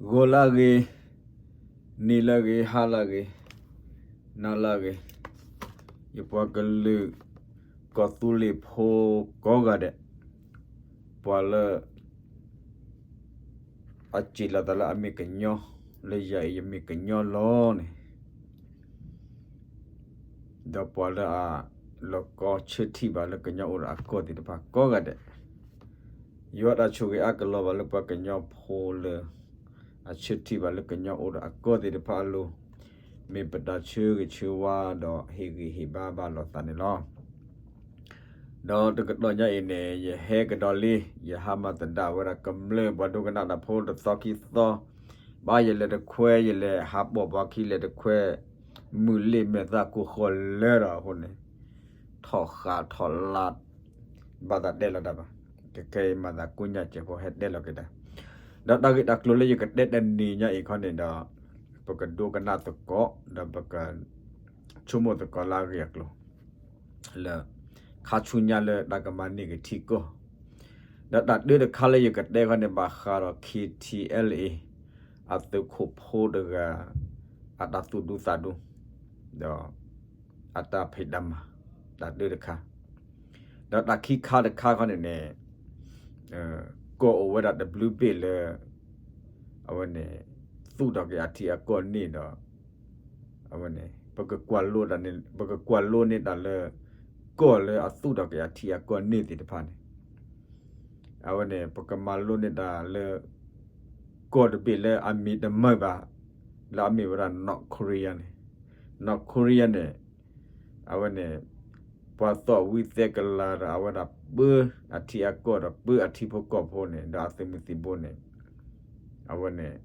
ဂီၤလၢအဂ့ၤ, နံၤလၢအဂ့ၤ, ဟါလၢအဂ့ၤ, နၤလၢအဂ့ၤ, ယပှၤကလုာ် ကီၢ်သူလ့ၤဖိကိးဂၤဒဲး, ပှၤလၢ အစံးလီၤသးလၢအမ့ၢ်ကညီ, လၢယၤအံၤယမ့ၢ်ကညီလီၤန့ၣ် ဒီးပှၤလၢအ လီၤကီဆၢထံၣ်ဘၣ်လၢကညီအိၣ်ဒီးအကီၢ်သ့ၣ်တဖၣ်ကိးဂၤဒဲး, ယွၤတၢ်ဆိၣ်ဂ့ၤအါကလီၤဘၣ်လၢပှၤကညီဖိလၢ အဆၢထံၣ်ဘၣ်လၢကညီအိၣ်ဒီးအကီၢ်သ့ၣ်တဖၣ်အလိၤ, မ့ၢ်ပတၢ်ဆၢဂ့ၤဆၢဝါဒီးဟ့ၣ်ဂံၢ်ဟ့ၣ်ဘါဘၣ်လိာ်သးန့ၣ်လီၤ. ဒီးတကတီၢ်ညါအံၤန့ၣ် ယဟဲကဒီးလံ, ယဟးမၤသဒၣ်ဝဲဒၣ်ကမျၢၢ်ပှၤဒိကနၣ်တၢ်ဖိတသီခံသီ, ဘၣ်ယလဲၤတခွဲ ယလဲၤဟးပိာ်ပှၤခံလဲၤတခွဲ, မုၢ်လ့ၣ်မဲာ်သၣ်ကိၢ်ဃီလၢဒီးအဃိန့ၣ်, ထီၣ်ဃးထီၣ်လါ ဘၣ်သးတဲလီၤတၢ်ဘၣ်, တခဲအံၤမၤသးကိညၢ်စဲးဖိဟဲတဲလီၤက့ၤတၢ်, ဒီးတၢ်ဂ့ၢ်တၢ်ကျိၤလၢယကတဲတနံၤညါအံၤခီန့ၣ်ဒီး, ပကဒိကနၣ်သကိး ဒီးပက ဆိကမိၣ်သကိးလၢအဂ့ၢ်အကျိၤ လၢ ခါဆူညါလၢတၢ်ကမၤန့ၢ်က့ၤထံကီၢ်, ဒီးတၢ်ဒၢတခါလၢယကတဲခီန့ၣ် ဘၣ်ဃးဒီး ခ့ထံအဲလ်အ့ အသုးခိၣ်ဖိတဂၤ အတၢ်သူၣ်ဒူသးဒူ ဒီး အတၢ်ဖံးတၢ်မၤ တၢ်ဒၢတခါ, ဒီးတၢ်ခံခါတခါခီန့ၣ်န့ၣ် ကီၢ်အိၣ်ဝဲဒၣ်တဘျုးဘ့ၣ်လၢ အဝဲန့ၣ် သူၣ်ထီၣ်က့ၤအထံအကီၢ်န့ၣ်ဒီး အဝဲန့ၣ် ပကကွၢ်လိန့ၢ်တၢ်လၢ ကီၢ်လၢအသူၣ်ထီၣ်က့ၤအထံအကီၢ်န့ၣ်သ့ၣ်တဖၣ်န့ၣ် အဝဲန့ၣ် ပကမၤလိန့ၢ်တၢ်လၢ ကီၢ်တဘ့ၣ်လၢအမံၤတမုာ်ဘၣ် လၢအမ့ၢ်ဝဲဒၣ် North Korea န့ၣ်, North Korea န့ၣ် အဝဲန့ၣ် ပှၤသီၣ်ဝံသဲကလၤဒီးအဝဲဒၣ်ပၢအထံအကီၢ်ဒီးပၢအထံဖိကီၢ်ဖိန့ၣ် ဒီးအသုးမုၢ်သံၣ်ဘိန့ၣ် အဝဲန့ၣ်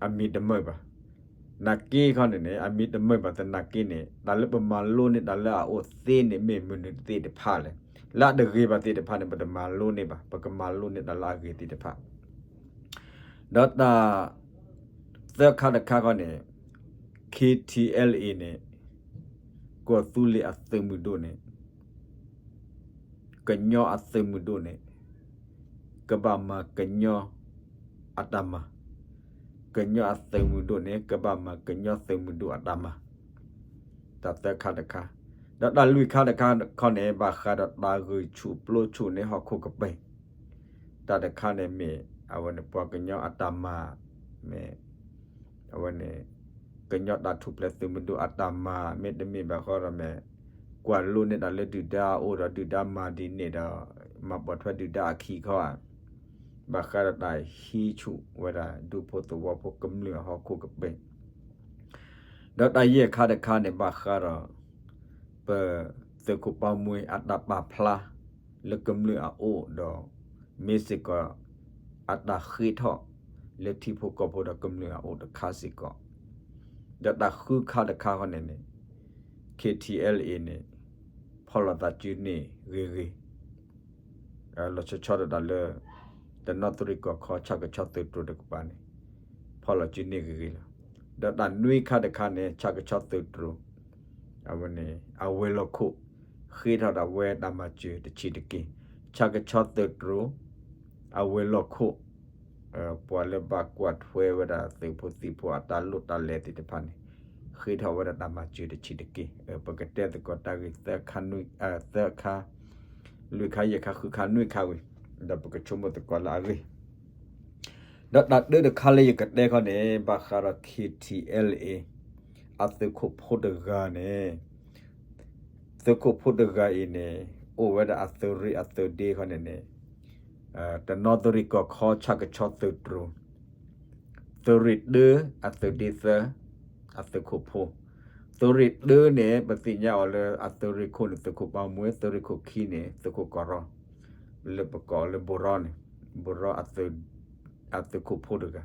အမံၤတမုာ်ဘၣ်. နာ်က့ခီန့ၣ်န့ၣ် အမံၤတမုာ်ဘၣ်သနာ်က့န့ၣ် တၢ်လၢပမၤလိန့ၢ်တၢ်လၢအအိၣ်သ့န့ၣ် မ့ၢ်မနုၤသ့ၣ်တဖၣ်လဲၣ်. လၢအတဂ့ၤဘၣ်သ့ၣ်တဖၣ်န့ၣ် ပတမၤလိန့ၢ်ဘၣ်, ပကမၤလိန့ၢ်တၢ်လၢအဂ့ၤသ့ၣ်တဖၣ်. ဒီးတၢ်သၢခါတခါခီန့ၣ် ခ့ထံအဲလ်အ့န့ၣ် ကီၢ်သူလ့ၤအသုးမုၢ်ဒိၣ်န့ၣ် ကညီအသုးမုၢ်ဒိၣ်န့ၣ် ကဘၣ်မၤကညီအတၢ်မၤ, ကညီအသုးမုၢ်ဒိၣ်န့ၣ် ကဘၣ်မၤကညီသုးမုၢ်ဒိၣ်အတၢ်မၤ, တၢ်သၢခါတခါ. ဒီးတၢ်လွံၢ်ခါတခါခီန့ၣ် ဘၣ်ဃးဒီးတၢ်ဂုာ်ဆူၣ်ပျိဆူၣ်န့ၢ်ဟီၣ်ခိၣ်ကပ့ၤ, တၢ်တခါန့ၣ်မ့ၢ် အဝဲန့ၣ် ပှၤကညီအတၢ်မၤ မ့ၢ် အဝဲန့ၣ် ကညီတၢ်ထူၣ်ဖျဲးသုးမုၢ်ဒိၣ်အတၢ်မၤ မ့တမ့ၢ်ဘၣ်ဃီဒီးမ့ၢ် ကွၢ်လိန့ၢ်တၢ်လၢဒုၣ်ဒါအအိၣ်ဒီးဒုၣ်ဒါမၤဒ်န့ၣ်ဒီး မၤပိာ်ထွဲဒုၣ်ဒါအခံခီဧါ. ဘၣ်ဃးဒီးတၢ်ဟံးဆူၣ်ဝဲဒၣ်ဒူဖိသဝီဖိကမျၢၢ်အဟီၣ်ခိၣ်ကပ့ၤ ဒီးတၢ်ယဲၢ်ခါတခါန့ၣ် ဘၣ်ဃးဒီး ပသုးခိၣ်ပၢ်မှဲအတၢ်ပာ်ဖျါလၢကမျၢၢ်အအိၣ်ဒီး မ့ၢ်စ့ၢ်ကီး အတၢ်ဃ့ထီၣ်လၢထံဖိကီၢ်ဖိဒီးကမျၢၢ်အအိၣ်တခါစ့ၢ်ကီး. ဒီးတၢ်ဃုခါတခါခီန့ၣ်န့ၣ် ခ့ထံအဲလ်အ့န့ၣ် ဖီၣ်လိာ်သးစုန့ၢ်ဂ့ၤဂ့ၤ လီၤဆီဆီတဒၣ်လၢ တနီသရံၣ်ကီၢ်ခီ ဆၣ်ကဆီသုးတြိၤတကပၤန့ၣ် ဖီၣ်လီၤစုန့ၢ်ဂ့ၤဂ့ၤလီၤ. ဒီးတၢ်နွံခါတခါန့ၣ် ဆၣ်ကဆီသုးတြိၤ အဝဲန့ၣ် အဝဲၤလီၢ်ခိၣ် ဃ့ထီၣ်ဒၣ်ဝဲတၢ်မၤစၢၤတဆံးတက့ၢ်. ဆၣ်ကဆီသုးတြိၤ အဝဲၤလီၢ်ခိၣ် ပှၤလၢဘၣ်ကွၢ်ထွဲဝဲဒၣ်သုးဖိသံၣ်ဖိအတၢ်လိၣ်တၢ်လဲၤသ့ၣ်တဖၣ်န့ၣ် ဃ့ထီၣ်ဝဲဒၣ်တၢ်မၤစၢၤတဆံးတက့ၢ်. ပကတဲသကိးတၢ်ဂ့ၢ်သၢခါ သၢခါ လွံၢ်ခါ ယဲၢ်ခါ ဃုခါ နွံခါဝံၤ ဒီးပကဆိကမိၣ်သကိးလၢအဂ့ၢ် ဒီးတၢ်တၢတခါလၢယကတဲခီန့ၣ် ဘၣ်ဃးဒီး ခ့ထံအဲလ်အ့ အသုးခိၣ်ဖိတဂၤန့ၣ် သုးခိၣ်ဖိတဂၤအံၤန့ၣ် အိၣ်ဝဲဒၣ်အသုးရ့ၣ်အသုးဒ့ခီန့ၣ်န့ၣ် တနီသရံၣ်ကီၢ်ခီ ဆၣ်ကဆီသုးတြိၤ သုးရ့ၣ်တၢ အသုးဒ့သၢ အသုးခိၣ်ဖိ, သုးရ့ၣ်တၢန့ၣ် ပသ့ၣ်ညါအီၤလၢအသုးရ့ၣ်ခိၣ်န့ၣ် သုးခိၣ်ပၢ်မှဲ, သုးရ့ၣ်ခိၣ်ခံန့ၣ် သုးခိၣ်ကီၢ်ရီ, လၢပကိးအီၤလၢဘိၣ်ရီန့ၣ်, ဘိၣ်ရီ အသုးခိၣ်ဖိတဂၤ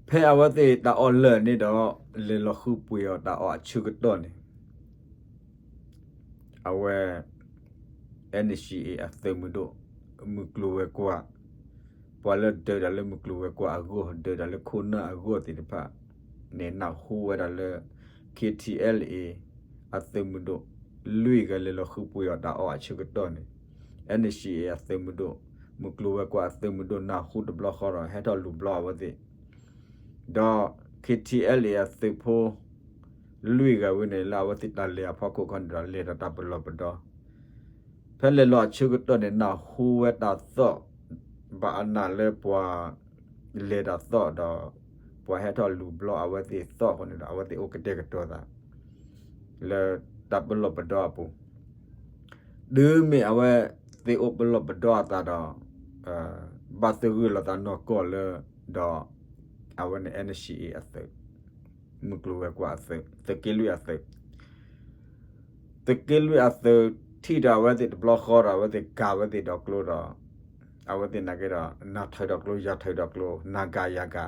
ဖဲအဝဲသ့ၣ်တၢ်အီၣ်လၢာ်န့ၣ်ဒီး လဲၤလီၤဃုပှ့ၤအီၤတၢ်အီၣ်အဆၢကတီၢ်န့ၣ် အဝဲ NCA အသုးမုၢ်ဒိၣ် မုၢ်ကျိၤဝဲၤကွာ်, ပှၤလၢဒၢးတၢ်လၢမုၢ်ကျိၤဝဲၤကွာ်အဂီၢ်, ဒၢးတၢ်လၢခိၣ်နၢ်အဂီၢ်သ့ၣ်တဖၣ်န့ၣ် နၢ်ဟူဝဲဒၣ်လၢ ခ့ထံအဲလ်အ့ အသုးမုၢ်ဒိၣ် လွံၢ်ဂၤလဲၤလီၤဃုပှ့ၤအီၤတၢ်အီၣ်အဆၢကတီၢ်န့ၣ် NCA အသုးမုၢ်ဒိၣ် မုၢ်ကျိၤဝဲၤကွာ်အသုးမုၢ်ဒိၣ်နၢ်ဟူတဘျီဃီဒီး ဟဲထီၣ်လူၤဘျီအဝဲသ့ၣ်, ဒီး K T L A အသုးဖိ လွံၢ်ဂၤဝဲန့ၣ် လၢအဝဲသ့ၣ်တၢ်လဲၤအဖီခိၣ်ခီန့ၣ်ဒီး လဲၤဒီးတၢ်ပလီၢ်ပဒီ ဖဲလဲၤလီၤအဆၢကတီၢ်န့ၣ် နၢ်ဟူဝဲတၢ်သီၣ်, ဘၣ်အနၢ်လၢပှၤလဲၤတၢ်သီၣ်ဒီး ပှၤဟဲထီၣ်လူၤဘျီအဝဲသ့ၣ်သီၣ်အဃိန့ၣ်ဒီး အဝဲသ့ၣ်အိၣ်ကတဲာ်ကတီၤသး လၢတၢ်ပလီၢ်ပဒီအပူၤ, တုၤမ့ၢ်အဝဲသ့ၣ်အိၣ်ပလီၢ်ပဒီအသးဒီး ဘၣ်သဂၢၢ်လိာ်သးနီၢ်ကီၢ်လၢ ဒီး အဝဲန့ၣ် N C A အသုး, မုၢ်ကျိၤဝဲၤကွာ်အသုး, သုးက့လွံၢ်အသုး, သုးက့လွံၢ်အသုး ထံၣ်ဒီးအဝဲသ့ၣ်တဘျီဃီဒီး အဝဲသ့ၣ်ကၤဝဲသ့ၣ်ဒီးကျိဒီး အဝဲသ့ၣ်နာ်က့ဒီး နၤထၢၣ်ဒီးကျိ ယၤထၢၣ်ဒီးကျိ နၤကၤယၤကၤ,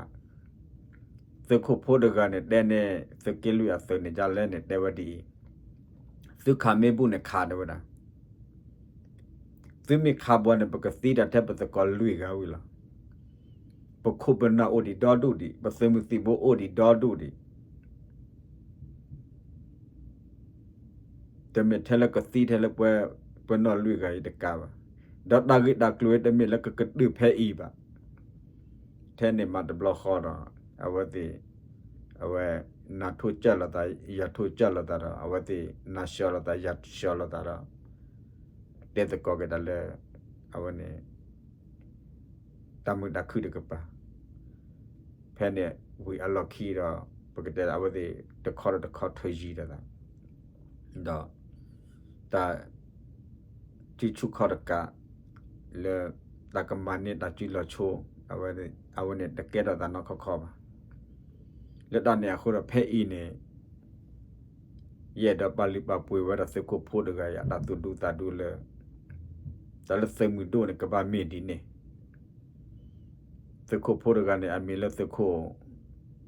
သုးခိၣ်ဖိတဂၤန့ၣ် တဲန့ၣ် သုးက့လွံၢ်အသုးန့ၣ် ဒ်လဲၣ်န့ၣ် တဲဝဲဒ်အံၤ, သုခးမ့ၢ်ဘူၣ်န့ၣ်ခးတဲဝဲဒၣ် သုမ့ၢ်ခးပှၤန့ၣ် ပကသံတၢ်ထဲပသကိးလွံၢ်ဂၤဝံၤလီၤ. ပခိၣ်ပနၢ်အိၣ်ဒံးဒီဒူၣ်ဒံး, ပသုးမုၢ်သံၣ်ဘိအိၣ်ဒံးဒီဒူၣ်ဒံး, တမ့ၢ်ထဲလၢကသံထဲလၢပှဲၤနီၢ်လွံၢ်ဂၤအံၤတကးဘၣ်. ဒီးတၢ်ဂ့ၢ်တၢ်ကျိၤတမ့ၢ်လၢကကတုာ်ဖဲအံၤဘၣ်. ထဲန့ၣ်မးတဘျီဃီဒီး အဝဲသ့ၣ် အဝဲ နၤထိၣ်ကၢ်လိာ်သး ယၤထိၣ်ကၢ်လိာ်သးဒီး အဝဲသ့ၣ် နၤဆှီလိာ်သး ယၤဆှီလိာ်သးဒီး တဲသကိးက့ၤတၢ်လၢ အဝဲန့ၣ် တၢ်မုာ်တၢ်ခုၣ်တကပၤ, ဖဲန့ၣ်ဝံၤအလီၢ်ခံဒီး ပကတဲအဝဲသ့ၣ်တခီဒီးတခီထၢယံၤဒီးသး ဒီး တၢ်စုဆူၣ်ခီၣ်တကး လၢတၢ်ကမၤန့ၢ်တၢ်စုလီၤဆိ အဝဲန့ၣ်တကဲထီၣ်သးနီၢ်ခီခီဘၣ်. လၢတၢ်န့ၣ်အဃိဒီးဖဲအံၤန့ၣ် ယအဲၣ်ဒိးပာ်လုၢ်ပာ်ပှ့ၤဝဲဒၣ်သုးခိၣ်ဖိတဂၤအံၤ အတၢ်သူၣ်ဒူသးဒူလၢ တၢ်လၢသုးမုၢ်ဒိၣ်န့ၣ် ကဘၣ်မ့ၢ်ဒ်န့ၣ် သုးခိၣ်ဖိတဂၤန့ၣ် အမံၤလၢသုးခိၣ်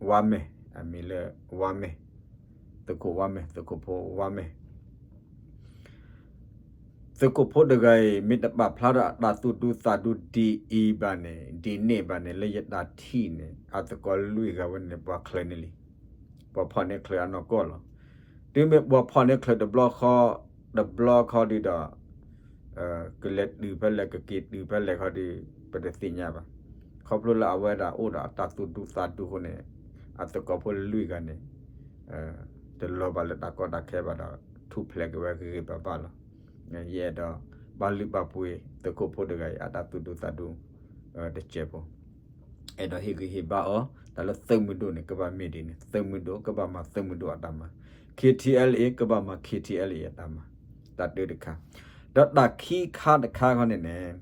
ဝါမဲာ်, အမံၤလၢဝါမဲာ်, သုးခိၣ်ဝါမဲာ်, သုးခိၣ်ဖိဝါမဲာ်. သုးခိၣ်ဖိတဂၤအံၤ မ့ၢ်တပာ်ဖျါထီၣ်အတၢ်သူၣ်ဒူသးဒူဒ်အံၤဘၣ်န့ၣ် ဒ်န့ၣ်ဘၣ်န့ၣ် လၢယတၢ်ထံၣ်န့ၣ် အသကိးလွံၢ်ဂၤဝဲန့ၣ် ပှၤချၢန့ၢ်လံ, ပှၤဖီၣ်န့ၢ်ချၢအနီၢ်ကီၢ်လီၤ. တုၤမ့ၢ်ပှၤဖီၣ်န့ၢ်ချၢတဘျီဃီ, တဘျီခီဒုဒီး ကလဲၤတုၤဖဲလဲၣ် ကက့ၤတုၤဖဲလဲၣ်ခီဒု ပတသ့ၣ်ညါဘၣ်. ခီဖျိလၢအဝဲဒၣ်အိၣ်ဒီးအတၢ်သူၣ်ဒူသးဒူအဃိန့ၣ် အသကိးဖိလွံၢ်ဂၤန့ၣ် တလီၤဘၣ်လၢတၢ်ကီတၢ်ခဲဘၣ်ဒီး ထူၣ်ဖျဲးက့ၤဝဲဂ့ၤဂ့ၤဘၣ်ဘၣ်လီၤ. ယအဲၣ်ဒိးပာ်လုၢ်ပာ်ပှ့ၤသုးခိၣ်ဖိတဂၤအံၤ အတၢ်သူၣ်ဒူသးဒူ တစဲးဖိ အဲၣ်ဒိးဟ့ၣ်ဂံၢ်ဟ့ၣ်ဘါအီၤ တၢ်လၢသုးမုၢ်ဒိၣ်န့ၣ် ကဘၣ်မ့ၢ်ဒ်န့ၣ် သုးမုၢ်ဒိၣ်ကဘၣ်မၤသုးမုၢ်ဒိၣ်အတၢ်မၤ, K T L A ကဘၣ်မၤ K T L A အတၢ်မၤ, တၢ်တၢတခါ, ဒီးတၢ်ခံခါတခါခီန့ၣ်န့ၣ်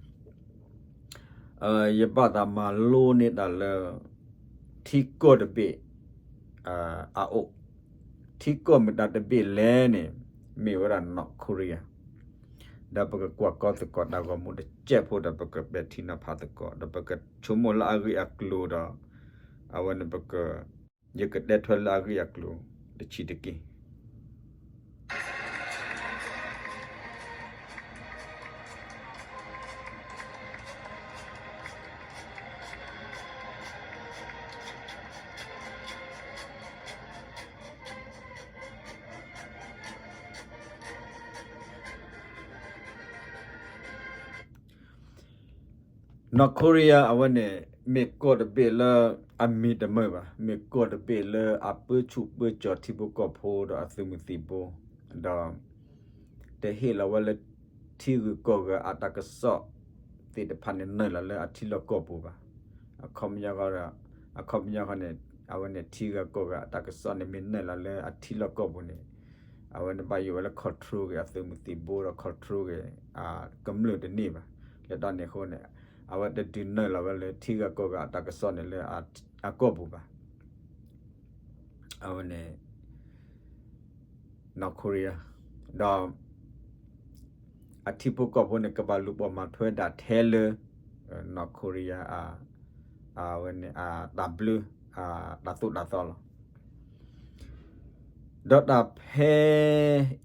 ယဘၣ်သးမၤလိန့ၢ်တၢ်လၢ ထံကီၢ်တဘ့ၣ်အအိၣ်, ထံကီၢ်မတၤတဘ့ၣ်လဲၣ်န့ၣ် မ့ၢ်ဝဲဒၣ် North Korea ဒီးပကကွၢ်ကီသကိးတၢ်ဂီၤမူတစဲးဖိဒီး ပကပဲာ်ထံနီၤဖးသကိး ဒီးပကဆိကမိၣ်လၢအဂ့ၢ်အကျိၤဒီး အဝဲန့ၣ်ပက ယကတဲထွဲလၢအဂ့ၢ်အကျိၤတဆံးတက့ၢ်. North Korea အဝဲန့ၣ် မ့ၢ်ကီၢ်တဘ့ၣ်လၢအမံၤတမုာ်ဘၣ်, မ့ၢ်ကီၢ်တဘ့ၣ်လၢအပၢဆူၣ်ပၢစိးထံဖိကီၢ်ဖိဒီးအသုးမုၢ်သံၣ်ဘိ, ဒီး တဟ့ၣ်လီၤဝဲလၢ ထံဂုၤကီၢ်ဂၤအတၢ်ကစီၣ်သ့ၣ်တဖၣ်န့ၣ် နုာ်လီၤလၢအထံလီၢ်ကီၢ်ပူၤဘၣ်. အခီပညီ, အခီပညီန့ၣ် အဝဲန့ၣ်ထံဂၤကီၢ်ဂၤအတၢ်ကစီၣ်န့ၣ် မ့ၢ်နုာ်လီၤလၢအထံလီၢ်ကီၢ်ပူၤန့ၣ် အဝဲန့ၣ်ဘၣ်ယိၣ်ဝဲလၢ control က့ၤအသုးမုၢ်သံၣ်ဘိဒီး control က့ၤ ကမျၢၢ်တန့ၢ်ဘၣ်. လၢတၢ်န့ၣ်အဃိန့ၣ် အဝဲတဒုးနုာ်လီၤဝဲလၢထံဂၤကီၢ်ဂၤအတၢ်ကစီၣ်န့ၣ်လၢအကီၢ်ပူၤဘၣ်. အဝဲန့ၣ် North Korea ဒီး အထံဖိကီၢ်ဖိန့ၣ် ကဘၣ်လူၤပိာ်မၤထွဲဒၣ်ထဲလၢ North Korea အဝဲန့ၣ်အတၢ်ဘျၢ တၢ်သိၣ်တၢ်သီလီၤ. ဒီးတၢ်ဖဲ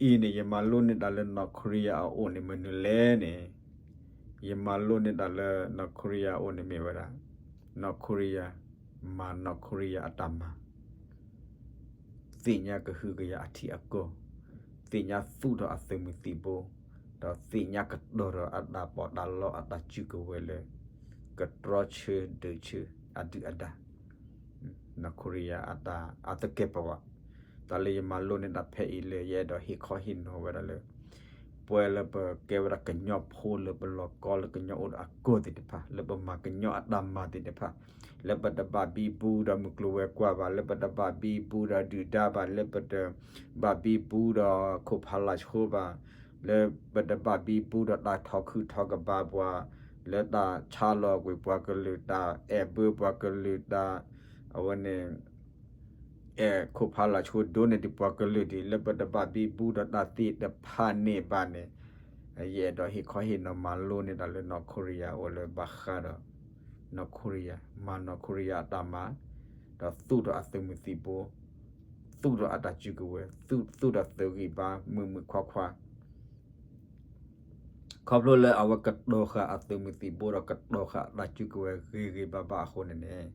အံၤန့ၣ် ယမၤလိန့ၢ်တၢ်လၢ North Korea အအိၣ်န့ၣ် မနုၤလဲၣ်န့ၣ်, ယမၤလိန့ၢ်တၢ်လၢ North Korea အအိၣ်န့ၣ်မ့ၢ်ဝဲဒၣ် North Korea မၤ North Korea အတၢ်မၤ သ့ၣ်ညါကဟုကယာ်အထံအကီၢ်, သ့ၣ်ညါသူၣ်ထီၣ်အသုးမုၢ်သံၣ်ဘိ, ဒီးသ့ၣ်ညါကတီၤထီၣ်အတၢ်ပီးတၢ်လီအတၢ်စုကဝဲၤလၢ ကတြီဆၢဒုးဆၢ အဒုၣ်အဒါ နီၢ်ခိရံယါအတၢ်အသကဲာ်ပဝး, တၢ်လၢယမၤလိန့ၢ်တၢ်ဖဲအံၤလၢ ယအဲၣ်ဒိးဟ့ၣ်ခီဟ့ၣ်နီၤဝဲဒၣ်လၢ ပှၤလၢပကဲဝဲဒၣ်ကညီဖိလၢပလီၢ်ကီလၢကညီအိၣ်ဒီးအကီၢ်သ့ၣ်တဖၣ် လၢပမၤကညီအတၢ်မၤသ့ၣ်တဖၣ် လၢပတဘၣ်ဘံဘူဒီးမုၢ်ကျိၤဝဲၤကွာ်ဘၣ် လၢပတဘၣ်ဘံဘူဒီးဒုၣ်ဒါဘၣ် လၢပတဘၣ်ဘံဘူဒီးခိၣ်ဖးလၢ်ဆိဘၣ် လၢပတဘၣ်ဘံဘူဒီးတၢ်ထီၣ်ခုၣ်ထီၣ်ကဘၣ်ပှၤ လၢတၢ်ဆါလီၤကွံာ်ပှၤကလုာ် တၢ်အဲၣ်ဘၢပှၤကလုာ် တၢ် အဝဲန့ၣ် အဲၣ်ခိၣ်ဖးလၢ်ဆိဒိးန့ၢ်ဒံးပှၤကလုာ်ဒံး လၢပတဘၣ်ဘံဘူဒီးတၢ်သ့ၣ်တဖၣ်န့ၣ်ဘၣ်န့ၣ် ယအဲၣ်ဒိးဟ့ၣ်ခီဟ့ၣ်နီၤမၤလိန့ၢ်တၢ်လၢနီၢ်ခိရံယါအိၣ်လၢဘၣ်ဃးဒီး နီၢ်ခိရံယါ မၤနီၢ်ခိရံယါအတၢ်မၤ ဒီးသူၣ်ထီၣ်အသုးမုၢ်သံၣ်ဘိ သူၣ်ထီၣ်အတၢ်စုကဝဲၤ သူၣ်ထီၣ်သုးဂံၢ်ဘါမုာ်မုာ်ခွါခွါ ခီဖျိလၢအဝဲကတီၤဃာ်အသုးမုၢ်သံၣ်ဘိဒီး ကတီၤဃာ်အတၢ်စုကဝဲၤဂ့ၤဂ့ၤဘၣ်ဘၣ်အဃိန့ၣ်န့ၣ်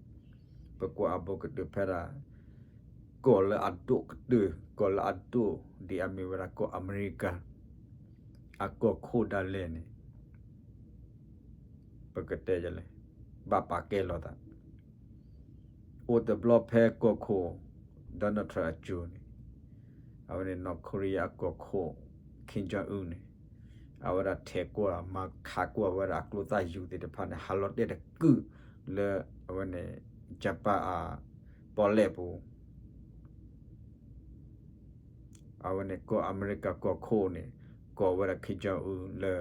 ပကွၢ်အဘူးကတၢၢ်ဖဲဒၣ် ကီၢ်လၢအဒိၣ်ကတၢၢ် ကီၢ်လၢအဒိၣ်ဒံးအမ့ၢ်ဝဲဒၣ်ကီၢ်အမဲရကၤ အကီၢ်ခိၣ်ဒၣ်လဲာ်န့ၣ် ပကတဲလဲၣ် ဘၣ်ပာ်ကဲလိာ်သး အိၣ်တဘျီဖဲကီၢ်ခိၣ် Donald Trump အစိၤန့ၣ် အဝဲန့ၣ် နီၢ်ခိရံယါအကီၢ်ခိၣ် Kim Jong Un န့ၣ် အဝဲဒၣ်ထဲးကွၢ်မၤခးကွၢ်ဝဲဒၣ်အကျိသၣ်ယုၤသ့ၣ်တဖၣ်န့ၣ် ဟးလီၤတဲာ်တကုာ်လၢ အဝဲန့ၣ် Japan အပီၣ်လဲၣ်ပူၤ အဝဲန့ၣ် ကီၢ်အမဲရကၤကီၢ်ခိၣ်န့ၣ် ကိးဝဲဒၣ် Kim Jong Un လၢ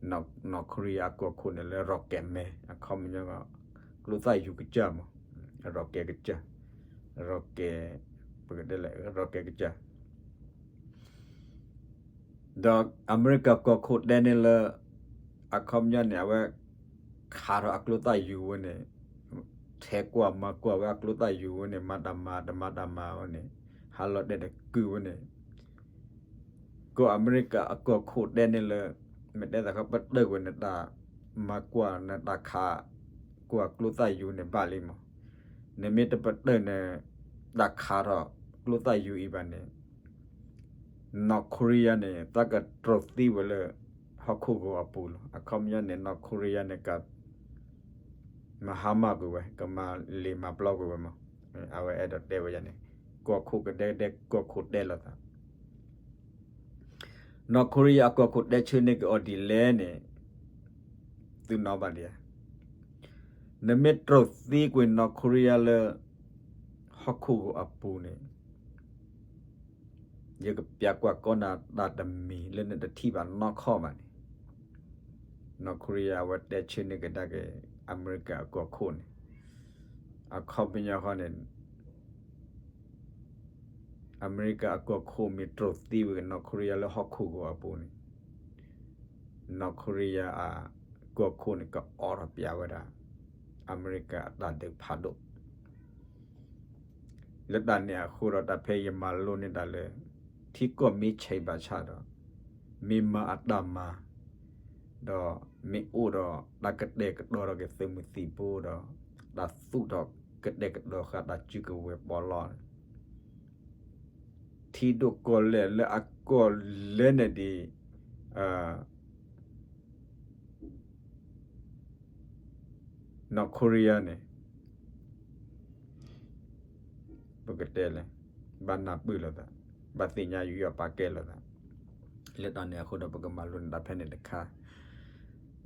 နီၢ်ခိရံယါအကီၢ်ခိၣ်န့ၣ်လၢ rocket man အခီပညီ ကျိသၣ်ယုၤကစၢ်မး rocket ကစၢ် rocket ပကတဲလဲၣ် rocket ကစၢ် ဒီးအမဲရကၤကီၢ်ခိၣ်တဲန့ၣ်လၢ အခီပညီန့ၣ် အဝဲ ခးထီၣ်အကျိသၣ်ယုၤဝဲန့ၣ် ထဲးကွၢ်မၤကွၢ်ဝဲအကျိသၣ်ယုၤဝဲန့ၣ် မၤတၢ်မၤတမၤတၢ်မၤဝဲန့ၣ် ဟးလီၤတဲာ်တကုာ်ဝဲန့ၣ် ကီၢ်အမဲရကၤအကီၢ်ခိၣ်တဲန့ၣ်လၢ မ့ၢ်တဲသးခီပတုာ်ကွံာ်နတၢ်မၤကွၢ်နတၢ်ခးကွၢ်ကျိသၣ်ယုၤန့ၣ်ဘၣ်လံမး, နမ့ၢ်တပတုာ်န့ၣ် တၢ်ခးထီၣ်ကျိသၣ်ယုၤအံၤဘၣ်န့ၣ် နီၢ်ခိရံယါန့ၣ် သးကတြီသံဝဲလၢ ဟီၣ်ခိၣ်ဂီၤအပူၤလီၤ. အခီပညီန့ၣ် နီၢ်ခိရံယါန့ၣ် က မၤဟါမၢ်ကွံာ်ဝဲ ကမၤလ့ၤမၤပျီကွံာ်ဝဲမး, အဝဲအဲၣ်ဒိးတဲဝဲယါန့ၣ် ကီၢ်ခိၣ်ကဒဲကဒဲကီၢ်ခိၣ်တဲလိာ်သး နီၢ်ခိရံယါအကီၢ်ခိၣ်တဲဆၢန့ၢ်က့ၤအီၤဒ်လဲၣ်န့ၣ် သုနီၣ်ဘၣ်ဒံးဧါ. နမ့ၢ်တြီသံကွံာ်နီၢ်ခိရံယါလၢ ဟီၣ်ခိၣ်ဂီၤအပူၤန့ၣ် ယကပျးကွၢ်ကီနၤတၢ်တမံၤလၢနတထံၣ်ဘၣ်နီၢ်ခီၣ်ဘၣ်န့ၣ်, နီၢ်ခိရံယါအဝဲတဲဆၢန့ၢ်ကဒါက့ၤ အမဲရကၤအကီၢ်ခိၣ်န့ၣ်, အခီပညီဃီန့ၣ် အမဲရကၤအကီၢ်ခိၣ်မ့ၢ်တြီသံဝဲက့ၤ နီၢ်ခိရံယါလၢဟီၣ်ခိၣ်ဂီၤအပူၤန့ၣ်, နီၢ်ခိရံယါအကီၢ်ခိၣ်န့ၣ် ကအိးထီၣ်ပျးဝဲဒၣ် အမဲရကၤအတၢ်ဒုးဖးဒိၣ် လၢတၢ်န့ၣ်အဃိဒီး တၢ်ဖဲယမၤလိန့ၢ်တၢ်လၢ ထံကီၢ်မ့ၢ်ဆဲးဘၣ်ဆၣ်ဒီး မ့ၢ်မၤအတၢ်မၤ ဒီးမ့ၢ်အိၣ်ဒီးတၢ်ကတဲာ်ကတီၤထီၣ်က့ၤသုးမုၢ်သံၣ်ဘိဒီး တၢ်သူၣ်ထီၣ်ကတဲာ်ကတီၤဃာ်တၢ်စုကဝဲၤပီးလီၢ်န့ၣ် ထံဒိၣ်ကီၢ်လဲၢ်လၢအကီၢ်လဲၢ်န့ၣ်ဒ် နီၢ်ခိရံယါန့ၣ် ပကတဲလဲၣ် ဘၣ်နၢ်ပၢၢ်လိာ်သး, ဘၣ်သ့ၣ်ညါယူးယီၣ်ပာ်ကဲလိာ်သး, လၢတၢ်န့ၣ်အဃိဒီး ပကမၤလိန့ၢ်တၢ်ဖဲန့ၣ်တခါ,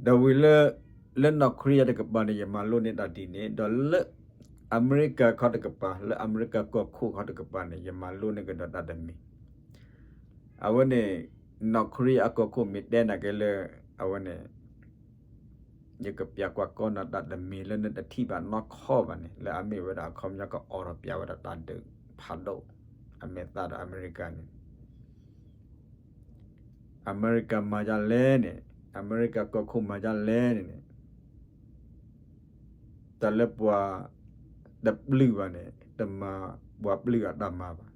ဒီးဝံၤလၢ လၢနီၢ်ခိရံယါတကပၤန့ၣ် ယမၤလိန့ၢ်တၢ်ဒ်န့ၣ်, ဒီးလၢ အမဲရကၤခီတကပၤ လၢအမဲရကၤကီၢ်ခိၣ်ခီတကပၤန့ၣ် ယမၤလိန့ၢ်ကဒီးတၢ်တမံၤ အဝဲန့ၣ် နီၢ်ခိရံယါအကီၢ်ခိၣ်မ့ၢ်တဲနၤက့ၤလၢ အဝဲန့ၣ် ယကပျးကွၢ်ကီနၤတၢ်တမံၤလၢနတထံၣ်ဘၣ်နီၢ်ခီၣ်ဘၣ်န့ၣ် လၢအမ့ၢ်ဝဲဒၣ်အခီပညီကအိးထီၣ်ပျးဝဲဒၣ်တၢ်ဒုးဖးဒိၣ် အမဲာ်သၣ်ဒီးအမဲရကၤန့ၣ် အမဲရကၤမၤဒ်လဲၣ်န့ၣ် အမဲရကၤကီၢ်ခိၣ်မၤဒ်လဲၣ်န့ၣ်န့ၣ် တၢ်လၢပှၤတပျုၢ်ဘၣ်န့ၣ် တမၤပှၤပျုၢ်အတၢ်မၤဘၣ်.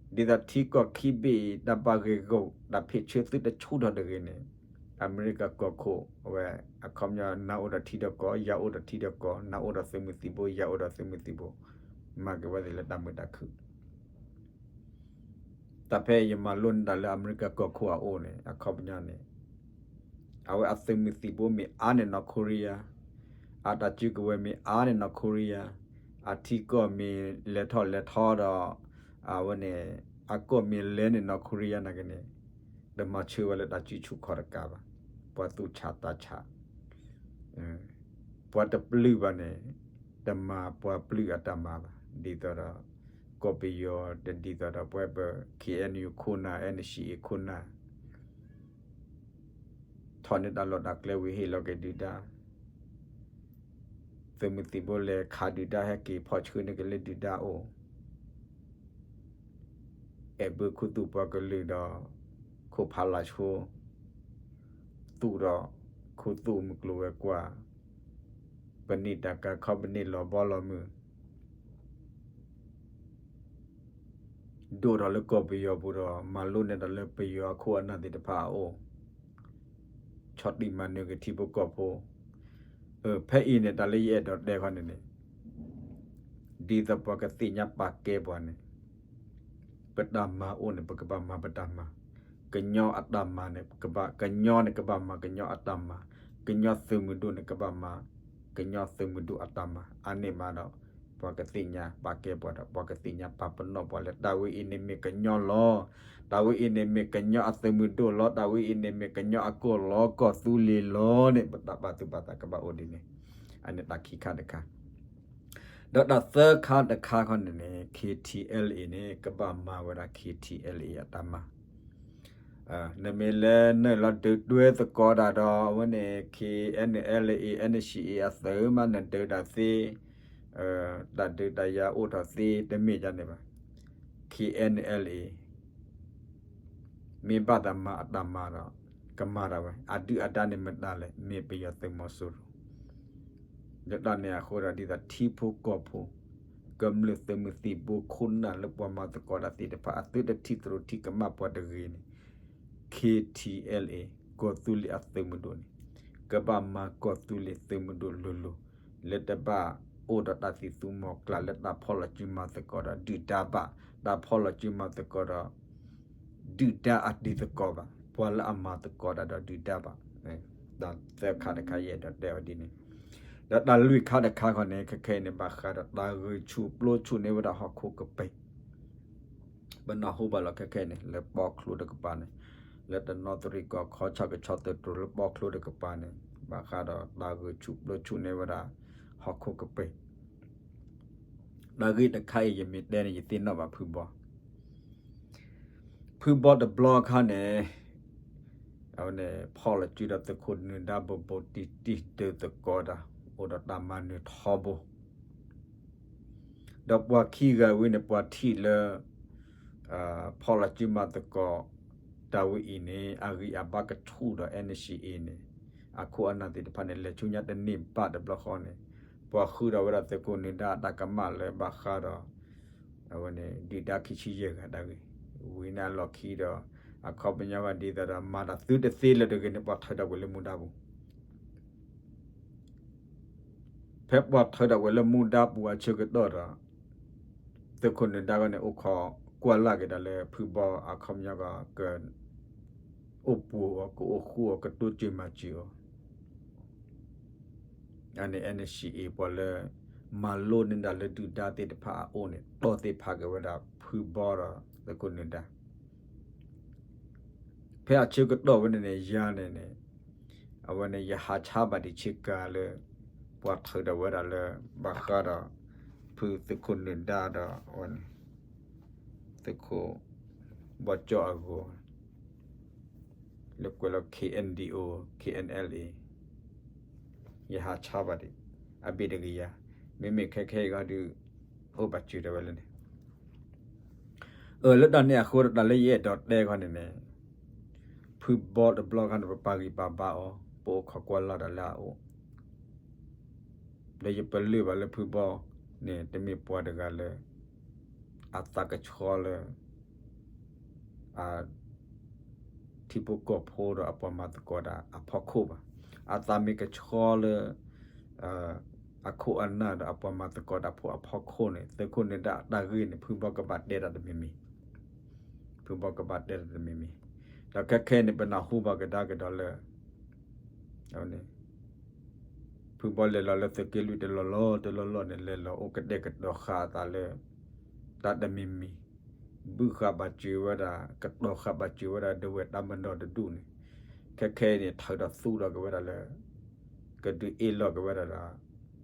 ဒ်သိးထံကီၢ်ခံဘ့ၣ်အံၤ တၢ်ဘၣ်ဂ့ၢ်ဂီၢ် တၢ်ဖ့ၣ်ဆၢသုတဆူၣ်ထီၣ်တဂ့ၤန့ၣ် အမဲရကၤကီၢ်ခိၣ်အဝဲ အခီပညီ နၤအိၣ်ဒီးထံဒီးကီၢ် ယၤအိၣ်ဒီးထံဒီးကီၢ် နၤအိၣ်ဒီးသုးမုၢ်သံၣ်ဘိ ယၤအိၣ်ဒီးသုးမုၢ်သံၣ်ဘိ မၤက့ၤဝဲသ့ၣ်လၢတၢ်မုာ်တၢ်ခုၣ် တၢ်ဖဲယမၤလိန့ၢ်တၢ်လၢအမဲရကၤကီၢ်ခိၣ်အအိၣ်န့ၣ် အခီပညီန့ၣ် အဝဲအသုးမုၢ်သံၣ်ဘိမ့ၢ်အါန့ၢ်နီၢ်ခိရံယါ, အတၢ်စုကဝဲၤမ့ၢ်အါန့ၢ်နီၢ်ခိရံယါ, အထံကီၢ်မ့ၢ်လဲၤထီၣ်လဲၤထီဒီး အဝဲန့ၣ် အကီၢ်မ့ၢ်လဲၤန့ၢ်နီၢ်ခိရံယါနာ်က့န့ၣ် တမၤဆၢဝဲလၢတၢ်စုဆူၣ်ခီၣ်တကးဘၣ်, ပှၤသူၣ်ဆးသးဆး ပှၤတပျုၢ်ဘၣ်န့ၣ် တမၤပှၤပျုၢ်အတၢ်မၤဘၣ်. ဒ်သိးဒီး ကီၢ်ပယီၤတဒ်သိးဒီး ပဝဲပ ခ့ၣ်အဲၣ်ယူၣ် ခိၣ်နၢ် အဲၣ်နၣ်စံၣ်အ့ၣ် ခိၣ်နၢ် ထီၣ်န့ၢ်တၢ်လီၢ်တၢ်ကျဲဝံၤဟ့ၣ်လီၤက့ၤဒုၣ်ဒါ, သုးမုၢ်သံၣ်ဘိလဲၤခးဒုၣ်ဒါ ဟဲက့ၤဖီၣ်ဆှၢန့ၢ်က့ၤလၢဒုၣ်ဒါအအိၣ် အဲၣ်ဘၢခူသူၣ်ပှၤကလုာ်ဒီး ခိၣ်ဖးလၢ်ဆိ သူၣ်ဒီး ခူသူၣ်မုၢ်ကျိၤဝဲၤကွာ်, ပနံာ်တၢ်ကၤခီပနံာ်လီၤဘီလီၤမုၢ် ဒိၣ်ထီၣ်လၢကီၢ်ပယီၤပူၤဒီး မၤလိန့ၢ်တၢ်လၢပယီၤအခိၣ်အနၢ်သ့ၣ်တဖၣ်အအိၣ်, ဆီၣ်တံၢ်မၤနၢၤက့ၤထံဖိကီၢ်ဖိ, ဖဲအံၤန့ၣ် တၢ်လၢယအဲၣ်ဒိးတဲခီန့ၣ်န့ၣ် ဒ်သိးပှၤကသ့ၣ်ညါပာ်ကဲပှၤန့ၣ် ပတၢ်မၤအိၣ်န့ၣ် ပကဘၣ်မၤပတၢ်မၤ, ကညီအတၢ်မၤန့ၣ် ကဘၣ် ကညီန့ၣ်ကဘၣ်မၤကညီအတၢ်မၤ, ကညီသုးမုၢ်ဒိၣ်န့ၣ်ကဘၣ်မၤ ကညီသုးမုၢ်ဒိၣ်အတၢ်မၤ, အန့ၣ်မးဒီး ပှၤကသ့ၣ်ညါပာ်ကဲပှၤဒီး ပှၤကသ့ၣ်ညါပာ်ပနီၣ်ပှၤလၢ တၢ်ဝဲအံၤန့ၣ်မ့ၢ်ကညီလီၤ, တၢ်ဝဲအံၤန့ၣ်မ့ၢ်ကညီအသုးမုၢ်ဒိၣ်လီၤ, တၢ်ဝဲအံၤန့ၣ်မ့ၢ်ကညီအကီၢ်လီၤ ကီၢ်သူလ့ၤလီၤန့ၣ် ပတၢ်ပာ်သူၣ်ပာ်သးကဘၣ်အိၣ်ဒ်န့ၣ်, အန့ၣ်တၢ်ခံခါတခါ ဒီးတၢ်သၢခါတခါခီန့ၣ်န့ၣ် ခ့ၣ်ထံၣ်အဲလ်အ့ၣ်န့ၣ် ကဘၣ်မၤဝဲဒၣ် ခ့ၣ်ထံၣ်အဲလ်အ့ၣ် အတၢ်မၤ, နမ့ၢ်လဲၤနုာ်လီၤဒုးတွဲသကိးတၢ်ဒီး အဝဲန့ၣ် ခ့ၣ်အဲၣ်ယူၣ် အဲၣ်နၣ်စံၣ်အ့ၣ် အသုးမး နဒုးတၢ်သ့, တၢ်ဒုးတၢ်ယၤအိၣ်ထီၣ်သ့ တမ့ၢ်ဒ်န့ၣ်ဘၣ်. ခ့ၣ်အဲၣ်ယူၣ် အဲၣ်နၣ်စံၣ်အ့ၣ် မ့ၢ်ဘၣ်သးမၤအတၢ်မၤဒီး ကမၤဒၣ်ဝဲ အဒုၣ်အဒါန့ၣ်မတၤလဲၣ် မ့ၢ်ပယီၤသုးမီၤစိရိၤ, လၢတၢ်န့ၣ်အဃိဒီး ဒ်သိးထံဖိကီၢ်ဖိ ကမျၢၢ်သုးမုၢ်သံၣ်ဘိခိၣ်နၢ်လၢပှၤမၤသကိးတၢ်သ့ၣ်တဖၣ် အသုတထံၣ်သရူးထံၣ်ကမၣ်ပှၤတဂ့ၤန့ၣ် ခ့ၣ်ထံၣ်အဲလ်အ့ၣ် ကီၢ်သူလ့ၤအသုးမုၢ်ဒိၣ်န့ၣ် ကဘၣ်မၤကီၢ်သူလ့ၤသုးမုၢ်ဒိၣ်လိၤလိၤ လၢတဘၣ်အိၣ်ဒီးတၢ်သံၣ်သူမီၤကျၢ်လၢတၢ်ဖီၣ်လီၤစုမၤသကိးဒီးဒုၣ်ဒါဘၣ်, တၢ်ဖီၣ်လီၤစုမၤသကိးဒီး ဒုၣ်ဒါအတံၤသကိးဘၣ်, ပှၤလၢအမၤသကိးတၢ်ဒီးဒုၣ်ဒါဘၣ်. တၢ်သၢခါတခါယအဲၣ်ဒိးတဲအီၤဒ်န့ၣ်, ဒီးတၢ်လွံၢ်ခါတခါခီန့ၣ် ခဲခဲအံၤန့ၣ် ဘၣ်ဃးဒီးတၢ်ဂုာ်ဆူၣ်ပျိဆူၣ်န့ၢ်ဝဲဒၣ်ဟီၣ်ခိၣ်ကပ့ၤ ပနၢ်ဟူဘၣ်လီၤခဲခဲအံၤန့ၣ် လၢပီချိတကပၤန့ၣ်, လၢတနီသရံၣ်ကီၢ်ခီဆၣ်ကဆီသုးတြိၤလၢပီချိတကပၤန့ၣ် ဘၣ်ဃးဒီးတၢ်ဂုာ်ဆူၣ်ပျိဆူၣ်န့ၢ်ဝဲဒၣ် ဟီၣ်ခိၣ်ကပ့ၤ တၢ်ဂ့ၢ်တခါအံၤ ယမ့ၢ်တဲန့ၣ် ယသ့ၣ်နီၣ်ဘၣ်ဖုဘီ, ဖုဘီတဘျီအခါန့ၣ် အဝဲန့ၣ် ဖီၣ်လီၤစုဒီးသုးခိၣ်နၢၤဒါ ဘူးဘူးတံၢ်တံၢ် ဒုးသကိးတၢ် အိၣ်ဒီးတၢ်မၤနၢၤထီဘိ ဒီးပှၤခံဂၤဝဲန့ၣ် ပှၤထံၣ်လၢ ဖီၣ်လီၤစုမၤသကိး တၢ်ဝဲအံၤန့ၣ် အဂံၢ်အဘါကဆူၣ်ဒီး အဲၣ်နၣ်စံၣ်အ့ၣ်န့ၣ် အခိၣ်အနၢ်သ့ၣ်တဖၣ်န့ၣ် လဲၤဆူညါတန့ၢ်ဘၣ်တဘျီဃီန့ၣ် ပှၤဃုဒီးဝဲဒၣ်သုးခိၣ်နၢၤဒါအတၢ်ကမၣ်လၢဘၣ်ဃးဒီး အဝဲန့ၣ် ဒုၣ်ဒါခံဆံယဲၢ်ဂၤတၢ်ဂ့ၢ်, ဝံၤန့ၣ်အလီၢ်ခံဒီး အခီပညီဝဲဒ်သိးဒီး မၤတၢ်သုတသ့လၢၤတဂ့ၤန့ၣ် ပှၤထၢထီၣ်ကွံာ်လၢမူဒါပူၤ ဖဲပှၤထၢထီၣ်ကွံာ်လၢမူဒါပူၤအဆၢကတီၢ်ဒီး သုးခိၣ်နၢၤဒါဂီၢ်န့ၣ် အိၣ်ခိးကွၢ်လၢ်က့ၤတၢ်လၢဖုဘီအခီပညီဂီၢ် ကအိၣ်ပှိၤအီၤ ကအိၣ်ဃူအီၤ ကတိစၢၤမၤစၢၤအီၤ အန့ၣ် အဲၣ်နၣ်စံၣ်အ့ၣ် ပှၤလၢ မၤလိန့ၢ်ဒၣ်လၢဒုၣ်ဒါသ့ၣ်တဖၣ်အအိၣ်န့ၣ် တီၣ်သ့ၣ်ဖးက့ၤဝဲဒၣ်ဖုဘီဒီးသုးခိၣ်နၢၤဒါ ဖဲအဆၢကတီၢ်ဝဲန့ၣ်န့ၣ် ယၤန့ၣ်န့ၣ် အဝဲန့ၣ် ယဟးဆါဘၣ်ဒံးဆ့ကၤလၢ ပှၤထုးထီၣ်ဝဲဒၣ်လၢ ဘၣ်ဃးဒီး ဖုသုးခိၣ်နၢၤဒါဒီး အဝဲန့ၣ် သုးခိၣ် ဘီကၠီအဂီၢ် လၢကွဲးလီၤ ခ့ၣ်အဲၣ်ယူၣ် ခ့ၣ်အဲၣ်ယူၣ် ယဟးဆါဘၣ်ဒံး အဘ့ၣ်တကယၤ မ့မ့ၢ်ခဲခဲအံၤဂီၢ်ဒုး အိၣ်ဘၣ်စၢၤဒၣ်ဝဲလၢန့ၣ် အၢ လၢတၢ်န့ၣ်အဃိဒီး တၢ်လၢယအဲၣ်ဒိးတဲခီန့ၣ်န့ၣ် ဖုဘီတဘျီခါန့ၣ် ပပာ်ဂံၢ်ပာ်ဘါအီၤ ပအိၣ်ခိးကွၢ်လၢ်တၢ်လၢအအိၣ် လၢယပလၢၢ်ဘၣ်လၢဖုဘီန့ၣ် တမ့ၢ်ပှၤတဂၤလၢ အသးကဆှီလၢ ထံဖိကီၢ်ဖိဒီးအပှၤမၤသကိးတၢ်အဖီခိၣ်ဘၣ်. အသးမ့ၢ်ကဆှီလၢ အခိၣ်အနၢ်ဒီးအပှၤမၤသကိးတၢ်ဖိအဖီခိၣ်န့ၣ် သုးခိၣ်နၢၤဒါအတၢ်ဂ့ၢ်န့ၣ် ဖုဘီကဘၣ်တဲတၢ်တမံၤမံၤ ဖုဘီကဘၣ်တဲတၢ်တမံၤမံၤ. ဒီးခဲခဲအံၤန့ၣ် ပနၢ်ဟူဘၣ်ကဒါက့ၤဒီးလၢ ဖုဘီလဲၤလီၤလၢသုးက့လွံၢ်တလီၢ်လီၢ်တလီၢ်လီၢ်န့ၣ် လဲၤလီၤအိၣ်ကတဲာ်ကတီၤဃာ်အသးလၢ တၢ်တမံၤမံၤ, ဘုၣ်ဃာ်ဘၣ်စၢၤဝဲဒၣ် ကတီၤဃာ်ဘၣ်စၢၤဝဲဒၣ် ဒဝဲၢ်တၢ်မၤနီၤတဒူၣ်န့ၣ်, ခဲခဲအံၤန့ၣ် ထုးထီၣ်သူၣ်ထီၣ်က့ၤဝဲဒၣ်လၢ ကဒုးအ့ၣ်လိာ်က့ၤဝဲဒၣ်ဒီး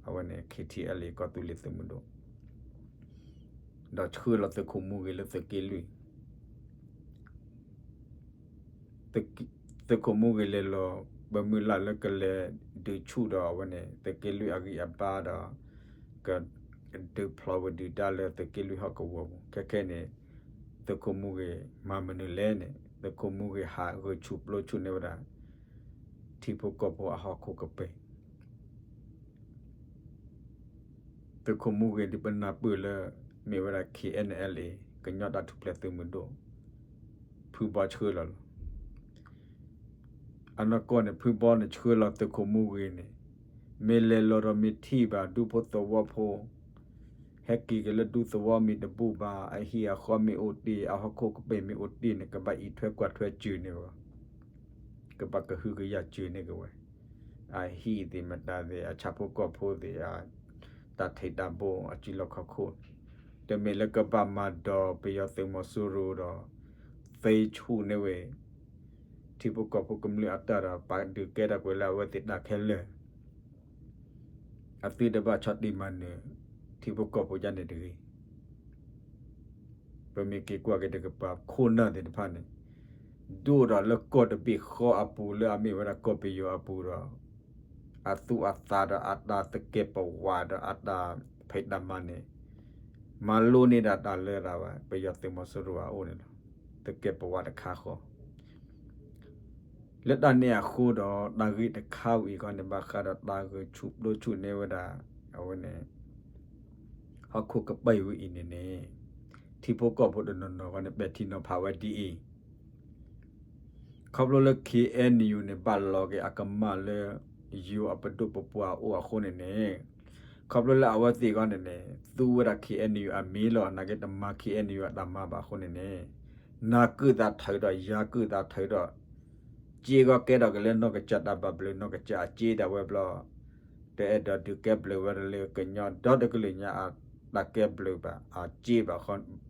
အဝဲန့ၣ် KTLA ကီၢ်သူလ့ၤသုးမုၢ်ဒိၣ် ဒီးဆှၢလီၤသုးခိၣ်မူဂ့ၤလၢသုးက့လွံၢ် သုးခိၣ်မူဂ့ၤလဲၤလီၤ ပမုၢ်လၢ်လၢကလဲၤဒုးဆူၣ်ဒီးအဝဲန့ၣ် သုးက့လွံၢ်အဂံၢ်အဘါဒီး ကဒုးဖျိးဝဲဒုၣ်ဒါလၢသုးက့လွံၢ်ဟီၣ်ကဝီၤပူၤ ခဲခဲန့ၣ် သုးခိၣ်မူဂ့ၤမၤမနုၤလဲၣ်န့ၣ် သုးခိၣ်မူဂ့ၤဟးဂုာ်ဆူၣ်ပျိဆူၣ်န့ၢ်ဝဲဒၣ် ထံဖိကီၢ်ဖိအဟီၣ်ခိၣ်ကပ့ၤ သုးခိၣ်မူဂ့ၤဒ်ပနၢ်ပၢၢ်လၢ မ့ၢ်ဝဲဒၣ် KNLA ကညီတၢ်ထူၣ်ဖျဲးသုးမုၢ်ဒိၣ် ဖုဘီဆှၢလီၤလီၤ. အနီၢ်ကီၢ်န့ၣ် ဖုဘီန့ၣ်ဆှၢလီၤသုးခိၣ်မူဂ့ၤန့ၣ် မ့ၢ်လဲၤလီၤဒီးမ့ၢ်ထံၣ်ဘၣ်ဒူဖိသဝီဖိ ဟဲက့ၤက့ၤလၢဒူသဝီမ့ၢ်တဘူၣ်ဘၣ် အဟံၣ်အဃီမ့ၢ်အိၣ်တ့ၢ် အဟီၣ်ခိၣ်ကပ့ၤမ့ၢ်အိၣ်တ့ၢ်န့ၣ် ကဘၣ်အံးထွဲကွၢ်ထွဲစၢၤန့ၢ်ဝဲ ကဘၣ်ကဟုကယာ်စၢၤန့ၢ်က့ၤဝဲ အဟံၣ်သ့ၣ်မတၤသ့ၣ် အဆၣ်ဖိကီၢ်ဖိသ့ၣ် တၢ်ထံးတၢ်ဘိအစုလီၢ်ခီၣ်ခိၣ် တမ့ၢ်လၢကဘၣ်မၤဒီးပယီၤသုးမီၤစိရိၤဒီး သ့ဆူၣ်န့ၢ်ဝဲ ထံဖိကီၢ်ဖိကမျၢၢ်အတၢ်ဒီး ပာ်ဒုးကဲထီၣ်ကွံာ်လၢအဝဲသ့ၣ်တၢ်ခဲလၢာ် အသုတဘၣ်ဆီၣ်တံၢ်မၤနၢၤ ထံဖိကီၢ်ဖိဒ်န့ၣ်တဂ့ၤ. ပမ့ၢ်က့ၤကွၢ်က့ၤတကပၤခိၣ်နၢ်သ့ၣ်တဖၣ်န့ၣ် ဒိၣ်ဒီးလၢကီၢ်တဘ့ၣ်ဃီအပူၤလၢအမ့ၢ်ဝဲဒၣ်ကီၢ်ပယီၤအပူၤဒီး အသူၣ်အသးဒီးအတၢ်သကဲးပဝးဒီးအတၢ်ဖံးတၢ်မၤန့ၣ် မၤလိန့ၢ်ဒၣ်တၢ်လၢဒၣ်ဝဲ ပယီၤသုးမီၤစိရိၤအအိၣ်န့ၣ်လီၤ. သကဲးပဝးတခါဃီ လၢတၢ်န့ၣ်အဃိဒီး တၢ်ဂ့ၢ်တခါဝဲအံၤခီန့ၣ် ဘၣ်ဃးဒီးတၢ်ဂုာ်ဆူၣ်ပျိဆူၣ်န့ၢ်ဝဲဒၣ် အဝဲန့ၣ် ဟီၣ်ခိၣ်ကပ့ၤဝဲအံၤန့ၣ်န့ၣ် ထံဖိကီၢ်ဖိတနီၤနီၤခီန့ၣ် ပဲာ်ထံနီၤဖးဝဲဒ်အံၤ ခီဖျိလၢ KNU န့ၣ် ဘၣ်လီၤက့ၤအကမၢ်လၢ ယိၤအပဒိၣ်ပပှၢ်အိၣ်အဃိန့ၣ်န့ၣ် ခီဖျိလၢအဝဲသ့ၣ်ခီန့ၣ်န့ၣ် သူဝဲဒၣ် KNU အမံၤလီၤ နာ်က့တမၤ KNU အတၢ်မၤဘၣ်အဃိန့ၣ်န့ၣ် နၤကုၢ်သးထုးဒီး ယၤကုၢ်သးထုးဒီး က့ၤဂီၤကဲထီၣ်က့ၤလၢနီၢ်ကစၢ်တၢ်ဘၣ်ဘျုး နီၢ်ကစၢ်အစ့ဒၣ်ဝဲဘျီ တအဲၣ်ဒိးဒုးကဲဘျုးဝဲဒၣ်လၢကညီဒီတကလုာ်ညါအတၢ်ကဲဘျုးဘၣ် အစ့ဘၣ်